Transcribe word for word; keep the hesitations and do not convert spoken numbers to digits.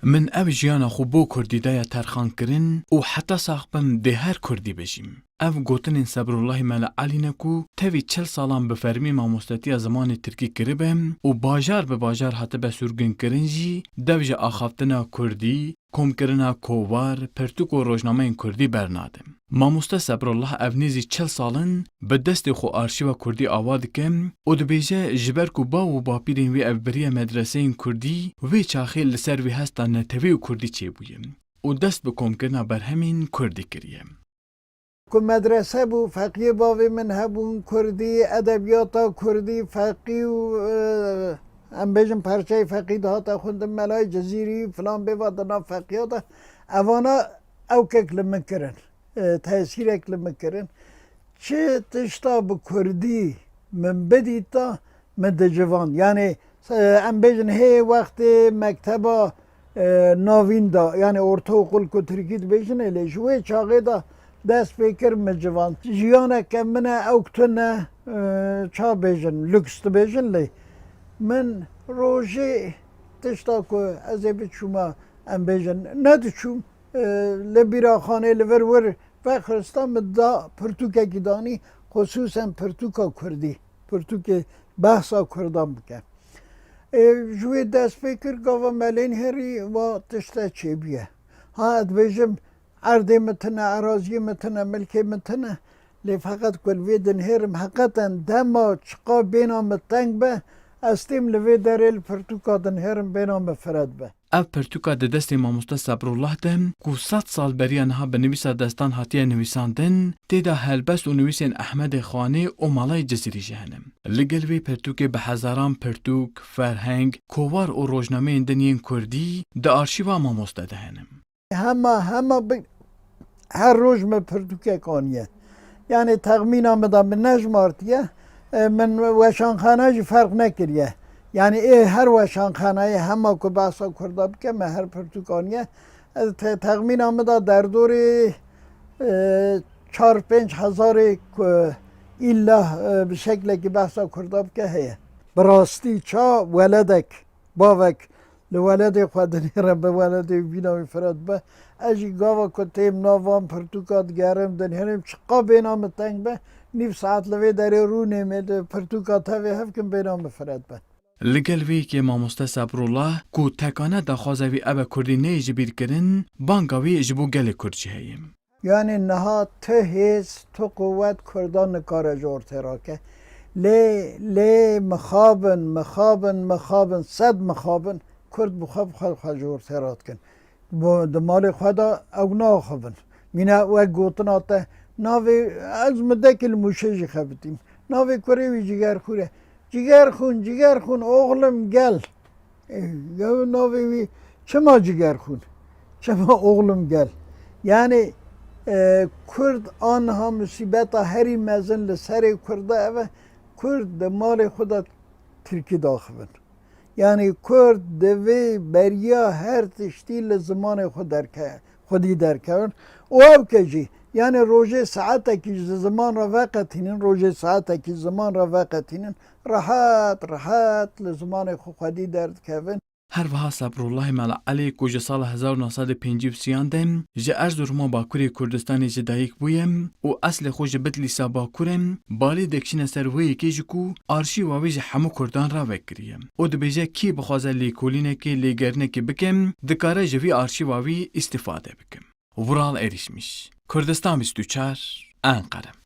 Min ev jiyana xwe bo kurdî daye terxan kirin û heta sax bim dê her kurdî bijîm. Ev gotinên Sebrullahî Mele Elî ne ku tevî çil salan bi fermî mamostetiya zimanê tirkî kiribe û bajar bi bajar hatibe sûrgunkirin jî dev ji axaftina kurdî, komkirina kovar, pirtûk û rojnameyên kurdî bernade. Mamoste Sebrullah ev nêzî çil sal in bi destê xwe arşîva kurdî ava dike û dibêje, ji ber ku bav û bapîrên wî ev biriye medreseyên kurdî, wê çaxê li ser vî hesta netewî û kurdî çêbûye û dest bi komkirina berhemên kurdî kiriye. Ku medrese bû, feqiyê bavê min hebûn, kurdî, edebiyata kurdî, feqî û, e, em bêjin perçeyê feqî dihate xwendin, melayê Cizîrî filan bêva di nav feqiya de. Evana ewkek li min kirin, e, tesîrek li min kirin. Çi tişta bi kurdî min bidîta, min dicivand. Yanî, e, em bêjin hê wextê mekteba, e, navîn de, yanî ortaokul ku tirkî dibêjin ê, lê ji wê çaxê de dest pê kir min civand. Jiyaneke min e, ewk tune, e, ça bêjin, lüks dibêjin lê min rojê tişta ku ez ê biçûma, em bêjin, nediçûm, e, li bîraxanê li vir wir vexirista, min da pirtûkekî danî, xusûsen pirtûka kurdî, pirtûkê behsa kurdan bike. Ê, ji wê dest pê kir, gava me lê nihêrî, wa tişte çêbûye. Ha, ez dibêjim, erdê min tune, eraziyê min tune, milkê min tune, lê feqet ku li vê dinihêrim, heqeten dema çiqa bêhna min teng be, ez têm li vê derê li pirtûka dinihêrim, bêhna min fire dibe. Ev pirtûka di destê mamoste Sebrullah de, ku sed sal beriya niha bi nivîsa destan hatiye nivîsandin, tê de helbest û nivîsên Ehmedê Xanê û Malayê Cizîrî jî hene. Li gel vê pirtûkê bi hezaran pirtûk, ferheng, kovar û rojnameyên din yên kurdî di arşîva mamoste de hene. Hema, hema bi, her roj min pirtûkek aniye. Yanî texmîna min de min nejmartiye, e, min weşanxana jî ferq nekiriye. Yanî ê her weşanxaneyê hema ku behsa kurda bike, me her pirtûk aniye. Ez te-, texmîna min de derdorê, e, çar pênc hezarê ku îlla, e, bi şeklekî behsa kurda bike heye. Bi rastî ça weledek, bavek li weledê xwe dinêre, bi weledê wî bîna wî fire dibe. Ez jî gava ku têm nav van pirtûka digerim, dinêrim, çiqa bêhna min teng be, nîv saet li vê derê rûnêm ê, di pirtûka tevê hev kim, bêhna min fire dibe. Li gel vê yekê mamoste Sebrullah, ku tekane daxwaza wî ev e kurdî neyê ji bîr kirin, banga wî ji bo gelê kurd jî heye. Yanî niha tu hêz, tu quwet kurdan nikare ji ortê rake. Lê, lê mixabin, mixabin, mixabin, sed mixabin, kurd bi xwe, bi xwe, xwe ji ortê radikin. Bo, di malê xwe de ew naxivin. Mîna wek gotina te, navê, ez midekî li Mûşê jî xebitîm. Navê kurê wî Cigerxûr e. Cigerxûn, Cigerxûn, oğlum gel. E, ya navê wî çima Cigerxûn? Çima oğlum gel? Yanî, e, Kurd aniha musîbeta herî mezin li serê Kurda ev e, Kurd di malê xwe de tirkî daxivin. Yanî Kurd divê beriya her tiştî li zimanê xwe derke-, xwedî derkevin. Û ew ke jî, yanî rojê saetekî ji ziman re veqetînin, rojê saetekî ziman re veqetînin, rehet, rehet li zimanê xwe xwedî derdikevin. Her wiha Sebrullahê Mela Elê ku ji sala hezar û neh sed û pêncî û sêyan de ji Erzuruma Bakurê Kurdistanê ji dayik bûye û eslê xwe ji Bitlîsa Bakur e, balê dikişîne ser wê yekê jî ku arşîva wê ji hemû Kurdan re vekiriye û dibêje kî bixwaze lêkolînekê, lêgerinekê bike, dikare ji vî arşîva wî îstîfade bike. Vural Erişmiş, Kurdistan bîst û çar, Enqere.